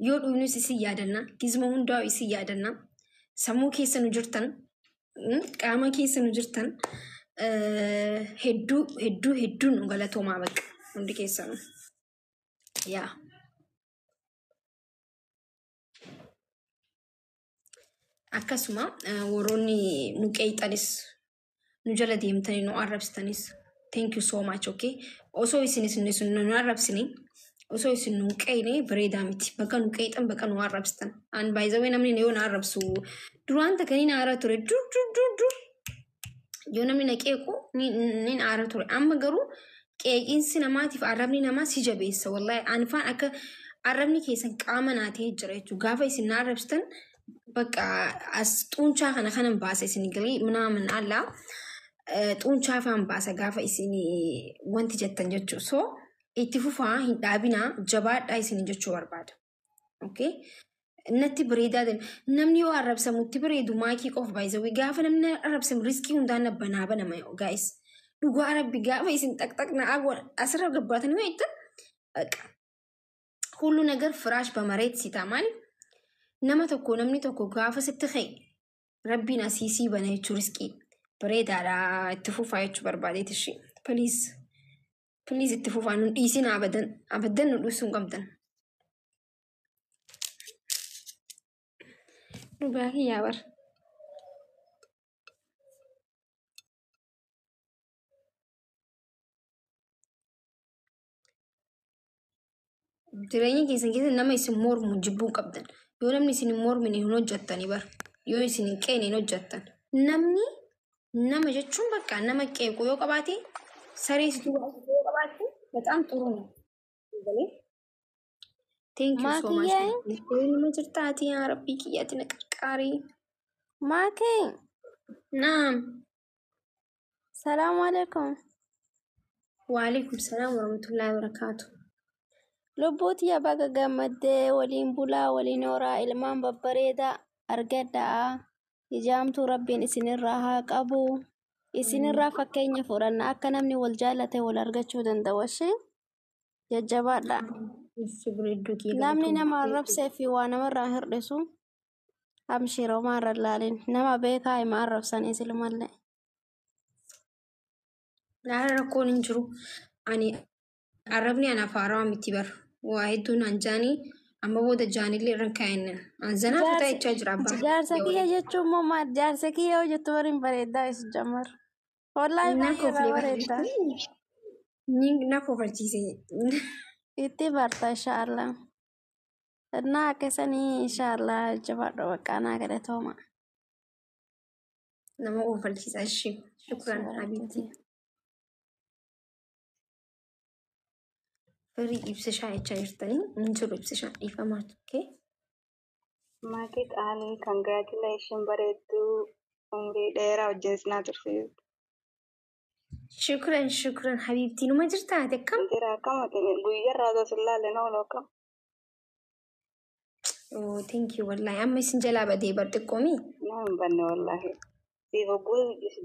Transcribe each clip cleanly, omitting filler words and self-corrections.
Yoo dhufnus isin yaadanna. Gizma hundaa isin yaadanna. Sammuu keessa nu jirtan, qaama keessa nu jirtan, hedduu hedduu hedduu nu galatoomaa bakka hundi keessanuu. Yaa. Akkasuma warroonni nu qeeyxanis, nu jala deemtanii nu arrabsitanis, thank you so much, okay? Osoo isin isin nu arrabsine, osoo isin nu qeeyne bareedaa miti. Bakka nu qeeyxan, bakka nu arrabsitan. An by the way, namni yoo na arrabsu duraan takka ni aara ture, dur dur dur dur yoo namni na qeequ ni aara ture. Amma garuu qeeqinsi namaatiif arrabni namaa si jabeessa. Wallahi ani faan akka arrabni keessan qaama naa ta'ee jira jechuudha. Gaafa isin na arrabsitan bakka as xuuncaa kana kanan baasa isin galii minaamin allaa xuuncaa faan baasa gaafa isin wanti jettan jechuudha. So itti fufaa, hin dhaabinaa, jabaadhaa isin jechuu barbaada. Okay? Natti bareedaa deema. Namni yoo arrabsamu itti bareedu maakii qofa baay'isawii. Gaafa namni arrabsamu riskii hundaan banaa banama, guys. Dhugaa Rabbi, gaafa isin xaqxaq na asirra gabbaatanii yoo jettan ሁሉ ነገር ፍራሽ በመሬት ሲታ maaliif nama tokko, namni tokko gaafa sitti ka'e Rabbiin asii sii bana jechuu. Riskii bareedaadha, itti fufaa jechuu barbaadeet. Ishee please, please, itti fufaa, nu dhiisin abadan, abadan nu dhiisuu hin qabdan. Dhugaa kiyyaa bara. Jireenya keessan keessa nama isin mormu jibbuu qabdan. Yoo namni isin hin mormine hin hojjettani bara. Yoo isin hin qeene hin hojjettan. Namni nama jechuun bakka nama qeequ yoo qabaate, saree si duuba yoo qabaate በጣም ጥሩ ነው። Thank you so much. Maakiyee. Nama jirtaati, yaa Rabbii kiyyaati na qarqaari. Maakii. Naam. Salaamu alaikum. Waalaikum salaam warahmatullahi wabarakaatu. Lubbuu tiyya, baga gammaddee, waliin bulaa, waliin horaa, ilmaan babbareedaa argadhaa. Ijaamtuu Rabbiin isinirraa haa qabu. Isinirraa fakkeenya fudhanna, akka namni wal jaallate wal argachuu danda'u ishee. Jajjabaadha. Ibsi bareedduu kiyya. Namni nama arrabsee fi waa namarraa hir'isu abshiroo maarra laalin, nama beekaa hima arrabsan isilumallee. Laala, rakkoon hin jiru. Ani arrabni anaaf haarawaa miti bar. Waa hedduun an jaanii amma booda jaanillee irra kaa'innan. An zanaa fataa jechaa jira abbaa. Jaarsa kiyya jechuun immoo maal? Jaarsa kiyya yoo jettu bariin bareeddaa isu jammar. Wallaahi Na baay'ee irraa koflee. bareeddaa. Na kofalchiise. Itti barta inshaallah. Innaa akkasanii inshaallah, jabaadhu, baqqaa naa galatooma. Nama kofalchiisa ishee. Shukran habiibti. Firii ibsishaa jechaa jirtanii hin jiru ibsishaa, dhiifamaa tukkee. Maatii qaalii, congratulation bareedduu, umrii dheeraa wajjin sinaa tursiisu. Shukran, shukran habiibtii, numa jirtaa ati, akkam? Jira, akkam? Guyyaarraa osoo sin laalle na oolu, akkam? Oh, thank you, wallahi amma isin jalaa badee bar xiqqoomi. Na hin banne wallahi. Siif hogguu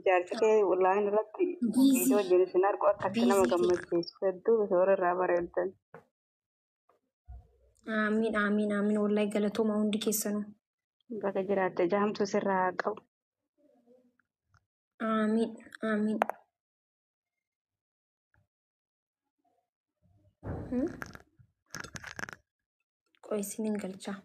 jaarsa kee wallaahi irratti Busy. viidiyoo wajjin isin argu akkatti nama Busy. gammachiisu, hedduu toora irraa bareeddan. Amiin, amiin, amiin, wallahi galatooma hundi keessanuu. Baga jiraatte, jaamtuu sirraa haa qabu. Amiin, amiin. Qoy isinin galchaa.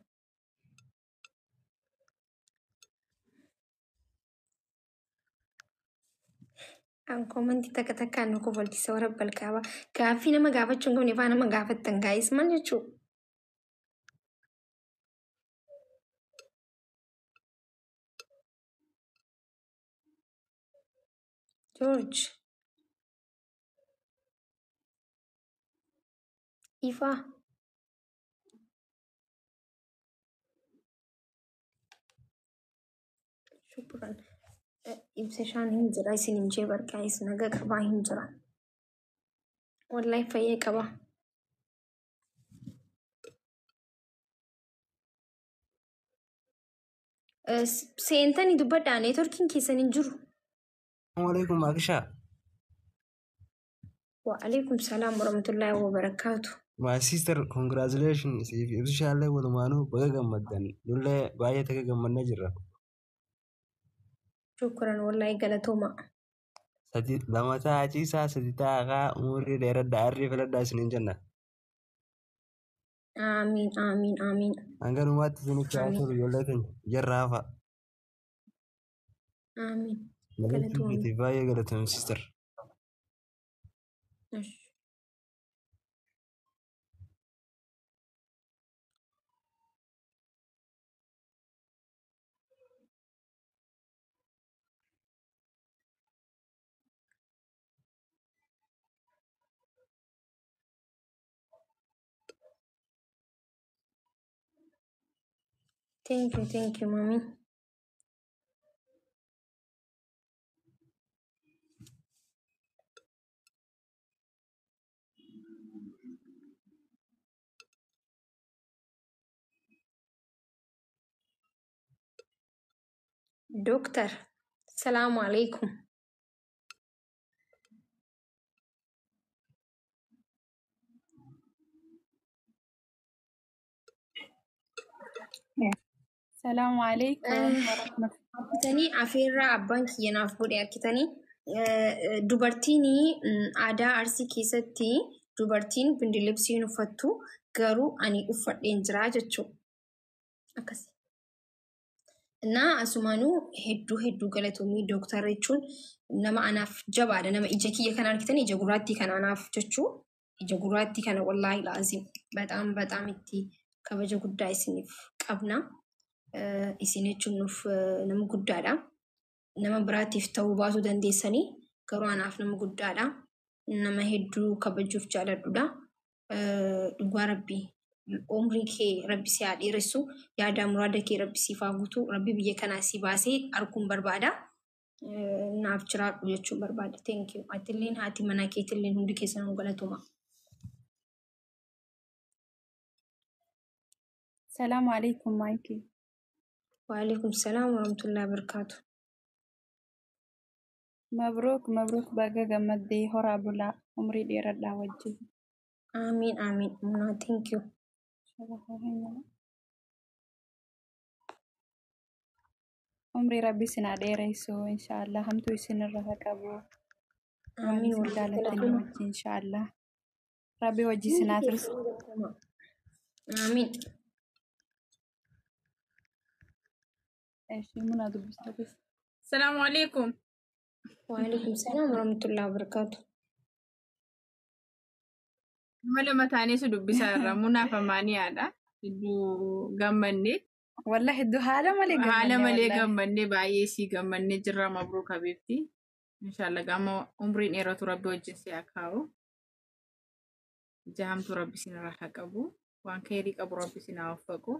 An commentii takka takkaan nu kofalchisa warra balkaaba. Gaaffii nama gaafachuu hin qabne faa nama gaafattan, guys, maal jechuu? George. Ifaa. Shukran. Ibsishaan hin jira isin hin jee bar, guys, naga qabaa, hin jira. Wallahi fayyee qaba. Seentanii dubbadhaa, networkiin keessan hin jiru. Alaikum, Akisha. Wa'alaikum salaam warahmatullahi wabarakaatu. My sister, congratulations. Siif ibsishaallee walumaanuu baga gammaddan. Nullee baay'ee takka gammannee jirra. Shukran wallahi galatooma. Sadi lama ta'a ciisaa sadi ta'a kaa umurii dheeradhaa arrii filadhaa isiniin jenna. Amiin amiin amiin. Hanga dhumaatti isinitti haa Amiin. tolu ijoollee teenya jarra hafa. Amiin. Galatoomii Galatoomii. keetiif baay'ee galatoomi sister. Ish. Thank you, mommy. Doctor, salaamu alaikum. Salaamu alaikum warahmatullahi. Arkitanii afeerraa abbaan kiyya naaf godhe arkitanii dubartiin aadaa Arsii keessatti dubartiin bindilibsii hin uffattu garuu ani uffadheen jira jechuudha. Akkasi. Innaa asumaanuu hedduu hedduu galatoomii dooktarra jechuun nama anaaf jabaadha. Nama ija kiyya kana argitanii ija gurraattii kana anaaf jechuu ija gurraattii kana wallaahi laazim baxaam baxaam itti kabaja guddaa isiniif qabna. Isin jechuun nuuf nama guddaadha. Nama biraatiif ta'uu baasuu dandeessanii garuu anaaf nama guddaadha. Nama hedduu kabajuuf jaaladhudha. Dhugaa rabbii umrii kee rabbi si haa dheeressu yaada muraada kee rabbi siif haa guutu rabbi biyya kanaa si baasee arguun barbaada. Naaf jiraadhu jechuun barbaada. Thank you. Atilleen haati manaa keetilleen hundi keessanuu galatuma. Salaamu alaikum Maayikii. Waalaikum salaam warahmatullahi wabarakatuh. Mabruuk mabruuk baga gammaddee horaa bulaa umrii dheeradhaa wajjin. Amiin amiin. Munaa thank you. Umrii rabbi isin haa dheeressu inshaallah hamtuu isinirra haa qabu. Waan Amiin isin wallahi jaalattanii galatuma. wajjin inshaallah. Rabbi wajji isin Hundi haa tursu. keessanuu galatuma. Amiin. Eshi munaa dubbistafis. Salaamu alaikum. Waalaikum salaam warahmatullahi wabarakatuh. Nama lama taanee si dubbisaa irra munaaf amaaniyaadha. Hedduu gammannee. Wallahi hedduu haala malee Haala gammanne malee wallahi. gammannee baay'ee sii gammannee jirra mabruuk habiibti. Inshaallah gama umriin dheeratu rabbi wajjin si haa kaa'u. Ija hamtuu rabbi isinirraa haa qabu. Waan khayrii qabu rabbi isin haa waffaqu.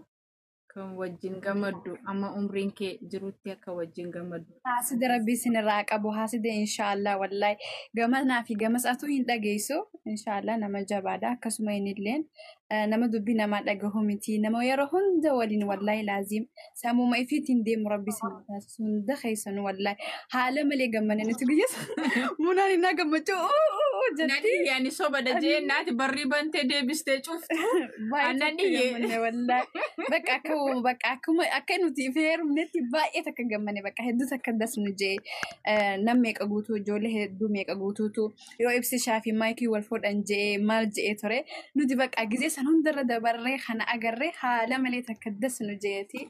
Kan wajjin gammaddu amma umriin kee jirutti akka wajjin gammaddu. Haasida rabbi isinirraa qabu haasida inshaallah wallahi gamanaa fi gamas atuu hin dhageessu inshaallah nama jabaadha akkasuma innilleen nama dubbii namaa dhagahu miti nama yeroo hunda waliin wallahi laazim sammuma ifiitiin deemu rabbi isin taasisu hunda keessanu wallahi haala malee gammane nuti guyyas munaan innaa gammachuu jetti Nani yaani soba dajee naati barrii bantee deebistee cuftu. baay'ee Aannan takka iyyee. gammanne wallahi bakka akka bakka akkuma akka nuti feerumnetti baay'ee takka gammanne bakka hedduu takka das nu jee nam meeqa guutuu ijoollee hedduu meeqa guutuutu yoo ibsishaa fi maayikii wal fuudhan jee maal jee ture nuti bakka gizee san hundarra dabarree kana agarree haala malee takka das nu jeeti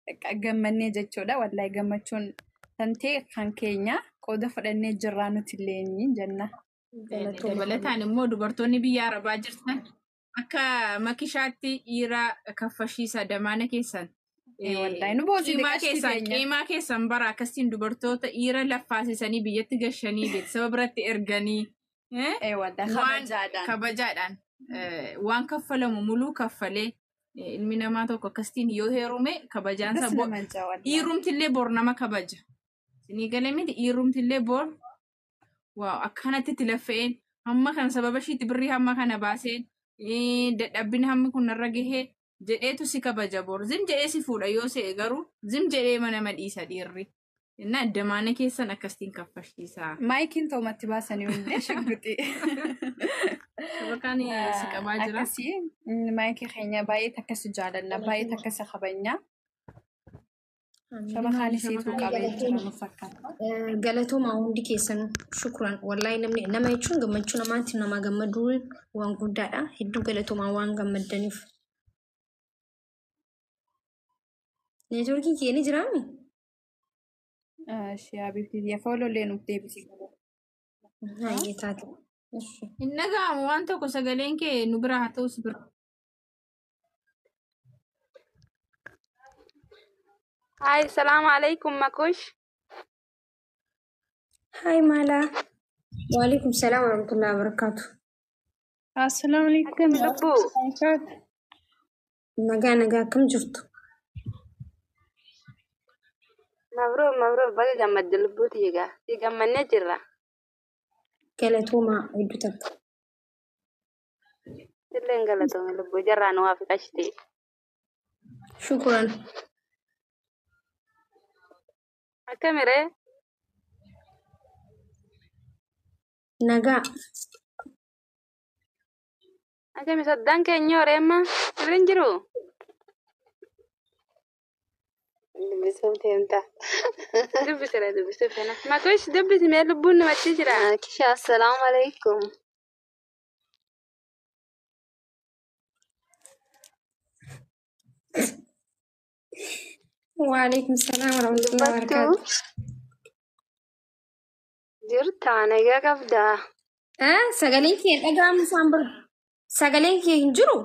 bakka gammannee jechuudha wallahi gammachuun tantee kan keenya qooda fudhannee jirraa nuti illee jenna. Galatuma. Dabalataan immoo dubartoonni biyya Arabaa jirtan akka makishaatti dhiira kaffashiisa damaana keessan Wallahi nu boonsite qiimaa qashti keessan teenya. qiimaa keessan bara akkasiin dubartoota dhiira laffaasisanii biyyatti gashanii beeksisa biratti erganii Wallahi waan kabajaadhaan. kabajaadhaan waan kaffalamu muluu kaffalee ilmi namaa tokko akkasitiin yoo heerume kabajaansa Das nama jaa wallahi. dhiirumtillee bor nama kabaja. Isinii galee miti dhiirumtillee bor waaw akkanatti itti laffa'een hamma kana sababa ishiitti birrii hamma kana baaseen dadhabbina hammi kun narra gahee jedheetu si kabaja bor zim jedhee si fuudha yoo se'e garuu zim jedhee mana nama dhiisa dhiirri. Innaa damaana keessan akkasitiin kaffashiisaa. Maayikiin toomatti baasanii hundee shugguxi. Shabakaan si qabaa jira. Akkasii maayikii keenya baay'ee takkasi jaalanna, baay'ee takkasi kabajna. Shabakaan isiitu qabee jira nu fakkaata. Galatoomaa hundi keessanuu, shukran. Wallaahi namni nama jechuun gammachuu namaatti nama gammaduun waan guddaadha. Hedduu galatoomaa waan gammaddaniif. Neetwoorkiin kee ni jiraami? Ishee Habibti foolollee nuuf deebisii. Hayyee taate. Ishi. Hin dhaga'amu waan tokko, sagaleen kee nu bira haa ta'u si bira. Hi, salaam alaikum Makush. Haay maalaa. Waalaikum salaam warahmatullahi wabarakaatu. Assalamu alaikum. Akkami lubbuu? Nagaa nagaa, akkam jirtu? Mabruuk mabruuk, baga gammadde lubbuuti egaa. Si gammannee jirra. Galatoomaa hedduu takka. Silleen galatoome lubbuu, jarraan waa fi qashti. Shukran. Akkami ree? Nagaa. Akkami soddaan keenya horeemma? Sirri hin jiru? Dubbisuuf deemta. Dubbisira, dubbisuuf fena. Makush, dubbisi mee, lubbuun namatti jira. Kisha, assalaamu alaikum. Waalaikum salaam warahmatullahi Dubbattuu wabarakaatu. jirtaa, nagaa qabdaa? Ah, sagaleen kee hin dhaga'amu isaan bira. Sagaleen kee hin jiru?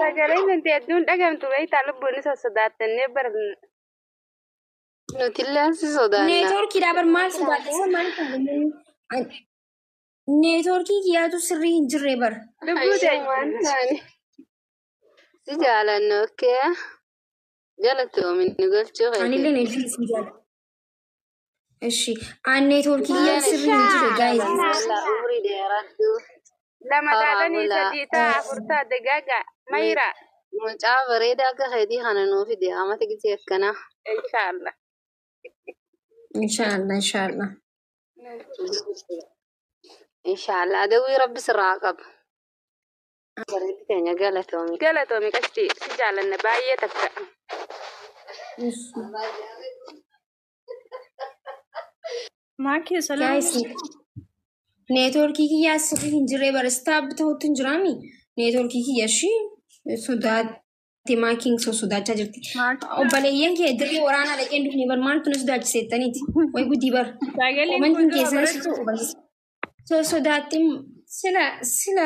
Sagaleen kan ta'e hedduun dhagamtu beektaa, lubbuun isa sodaattannee bara. Nutillee si sodaanna. Neetwoorkiidhaa bar, maal sodaachisa, maal ta'e? Neetwoorkii kiyyaatu sirrii hin jirre bar. Lubbuu Ayyee waan taane. Si jaalanna, okay? Galatoomi nu galchuu Anillee keetiif. hedduu isin jaalladha. Ishi, an neetwoorkii kiyyaa sirrii hin jirre, guys. Maashaallah, umrii dheeradhu. Lama Horaa taatanii bulaa. sadii ta'a, afur ta'a, dagaaga mayra. Mucaa bareedaa akka keetii kana nuu fide amata gisee akkanaa. Inshaallah. Inshaallah, inshaallah. Inshaallah, adawwii rabbi sirraa qabu. Bareeddi keenya, galatoomi. Galatoomi qashti, si jaalanna baay'ee takka. Ishi. Maakii, salaam Guys, neetwoorkii kiyyaa sirrii hin jirre bara, stop ta'utti hin jiraami. Neetwoorkii kiyya ishii sodaatte, maakiin so sodaachaa jirti. Obboleeyyan kee dirree waraanaa dhaqeen dhufne bar, maaltu na sodaachiseettaniiti? Way gudii bar. Sagaleen kun Komantiin dura keessanis bareedu. so sodaatte. Sila sila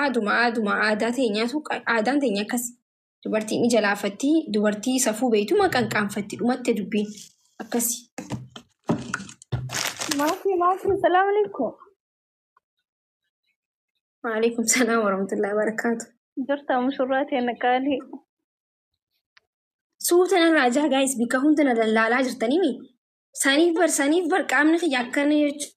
aaduma aaduma aadaa teenyaatu, aadaan teenya akkas, dubartiin ija laafatti, dubartii safuu beeytu maqanqaanfatti, dhumatte dubbiin akkasi. Maakii, maakii, salaam alaikum. Waalaikum salaam warahmatullahi wabarakaatu. Jirta mushurraa teenya qaalii. Suuta narraa jaa guys, bikka hunda na lallaalaa jirtanii saniif bar, saniif bar, qaamni kiyya akkana jechuudha.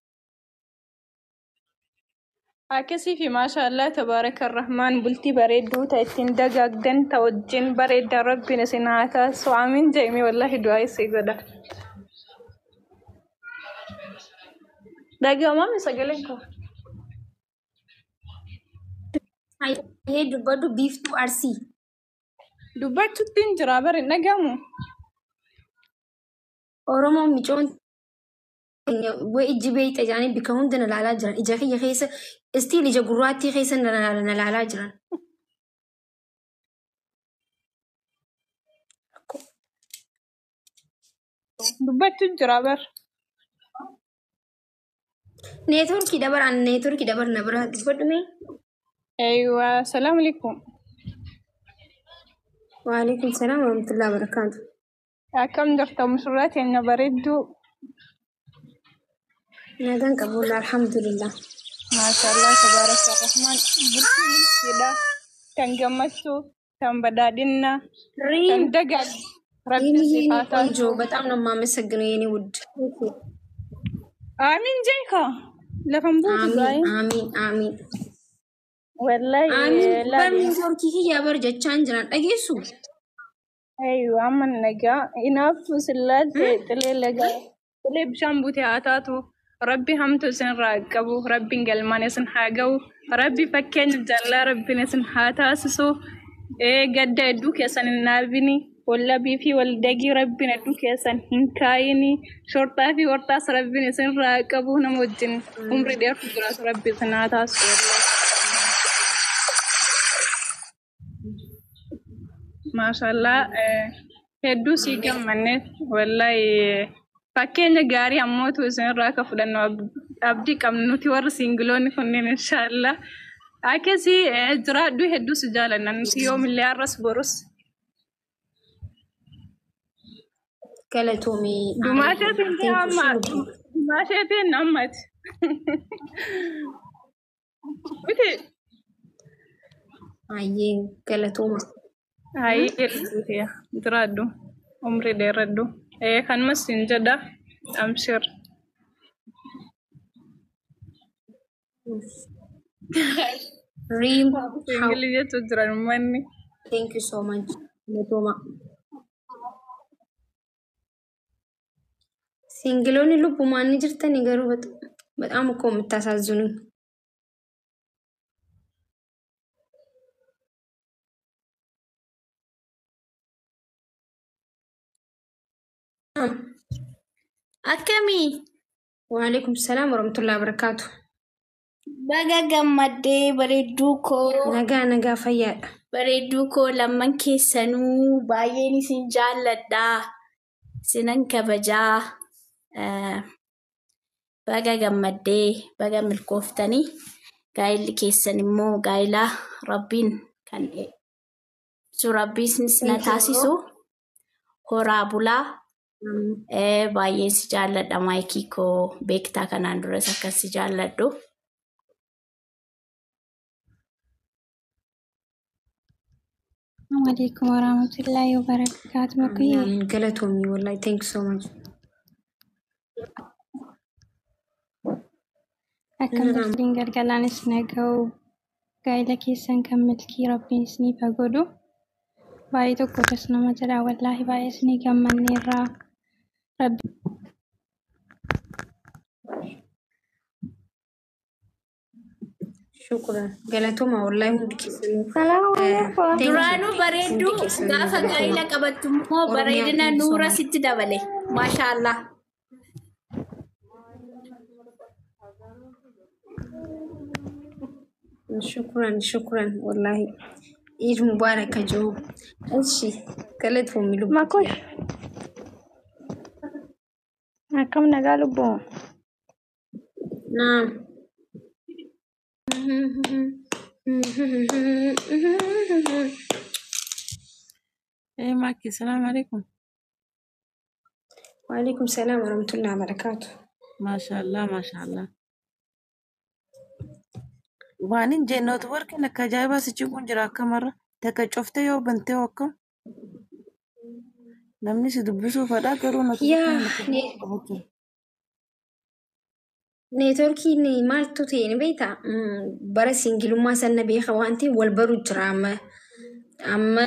Akkasii fi maashaallah tabaaraka rahmaan, bultii bareedduu ta ittiin dagaagdan, ta wajjin bareeddaa rabbiin isin haa taasisu. Amiin jedhame, wallahi du'aa isii godha. Dhaga'amame sagaleen koo? Hayyee, dubbadhu, biiftuu Arsii. Dubbachuutti hin jira bari, dhagamu. Oromoon micoon way ijji beeyxa jedhanii bikka hunda na laalaa jiran. Ija kiyya keessa, still ija gurraattii keessa na laalaa jiran. Dubbachuu jira bar. Neetwoorkii dabaraan, neetwoorkii dabar na bira, dubbadhu mee. Eeywa, salaam alaikum. Waalaikum salaam warahmatullahi wabarakaatu. Akkam jirta mushurraa teenya bareedduu? Nagaan qabulla, alhamdulillah. Maashaallah tabaaraka rahmaan, bultii milkiidha. Kan gammachuu, kan badhaadhinaa, kan ሪም dagaag rabbi siif haa የኔ ቆንጆ taasisu. በጣም ነው የማመሰግነው የኔ ውድ። Amiin jeeka. Lafan buutu አሚን du'aayin. አሚን አሚን Wallahi አሚን። laali. Neetwoorkii kiyya bar jechaan jiran, dhageessu? Eeywa, amma nagaa. Inaaftuu sillaalte xilee lagaa. Xilee bishaan buute haa taatu. Rabbi hamtu isinirraa haa qabu. Rabbiin galmaan isin haa ga'u. Rabbi fakkeenya jaalala rabbiin isin haa taasisu. Gadda hedduu keessan hin dhaabini. Wallabii fi waldagii rabbiin hedduu keessan hin kaayini. Shorxaa fi horxaas rabbiin isinirraa haa qabu. Nama wajjin umrii dheertuu jiraatu rabbi isin haa taasisu. Wallaahi. Maashaallah hedduu sii gammanne wallahi fakkeenya gaarii ammootu isinirraa akka fudhannu abdii qabnu nuti warri singiloonni kunneen inshaallah. Akkasii jiraadhu hedduu si jaalanna nuti yoomillee har'as borus. Galatoomii. Dhumaasheetiin Thank you amma so much. dhumaasheetiin ammati. Miti Ayyee galatooma. Hayi jedhuuti jiraadhu umrii dheeradhu. Kanumas siin jedha amshir. Real how. Singilii jechuun jiran uummanni. Thank you so much. Galatooma. Singiloonni lubbumaan ni jirtanii garuu በጣም እኮ የምታሳዝኑኝ። Akkamii? Waalaikum salaam warahmatullahi wabarakatuh. Baga gammaddee bareedduu koo. Nagaa nagaa fayyaadha. Bareedduu koo lamman keessanuu baay'een isin jaalladha. Isinan kabajaa. Baga gammaddee baga milkooftanii gaa'illi keessan immoo gaa'ila rabbiin kan ibsu rabbiin isin Thank you. taasisu. Horaa bulaa. Baay'een si jaalladha maayikii koo beektaa kanaan duras akkas si jaalladhu. Assalamu alaikum warahmatullahi wabarakatuh. Amiin Makuyyee amiin galatoomii wallahi thank you so much. Akkam jirtiin galgalaanis naga'u gaa'ela keessan kan milkii rabbiin isiniif haa godhu. Baay'ee tokko tas nama jedha wallaahi baay'ee isinii gammanneerraa rabbi Shukran galatooma wallahi hundi keessanuu. Salaamu alaikum. Thank you. Duraanuu Hundi bareedduu keessanuu gaafa galatooma. gaa'ila qabattu immoo Oromiyaa bareedina thank you so nuura much. sitti dabale. Maashaallah. Shukran shukran wallahi. Eid Mubarak jiru. እሺ galatoomii lubbuu Makush akkam nagaa lubbuu. Naam. Hey Maki, salam alaikum. Waalaikum salaam warahmatullahi wabarakatuh. MashaAllah, MashaAllah. Waan hin jenne networkiin akka ajaa'ibaa si ciquun jira akkamarra. Takka cuftee yoo bantee hoo akkam namni si dubbisuu fedha garuu Yaa networkiin akka qabachuu. Neetworkiin maaltu ta'e ni beektaa? Bara singilummaa sana beeka waan ta'eef wal baru jira amma. Amma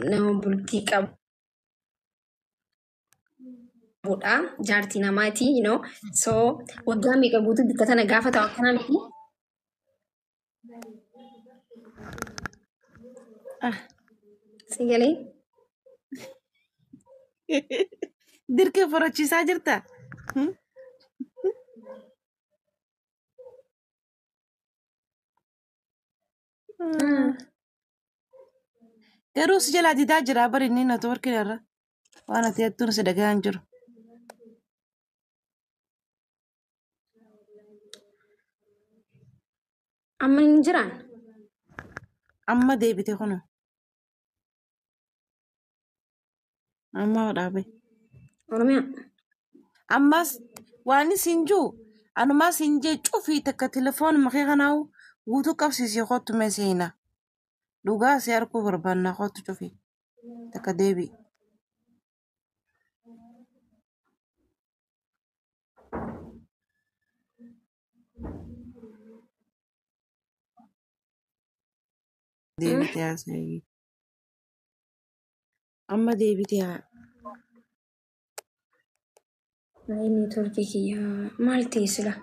nama bultii qabudha. Jaartii namaati, you know. So waggaa meeqa guutuu bikka tana gaafa ta'u akkanaa miti. Si galee? Dirqee farachiisaa jirta? Garuu si jalaa didaa jira bari inni networkiin irra. Waan ati jettuun si dhagahaa hin jiru. Amma hin jiraan? Amma deebite kunoo. Amma dhaabe. Oromiyaa. Ammas waan isin jiru anumas hin jee cufii takka telefoon makee kanaawu guutuu qabsiisee kottu mee seenaa. Dhugaa si arguu barbaannaa kottu cufii takka deebi'i. Deebitee haasa'ii. Amma deebitee haa. Neetwoorkii kiyya maal ta'e sila?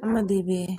Amma deebi'ee.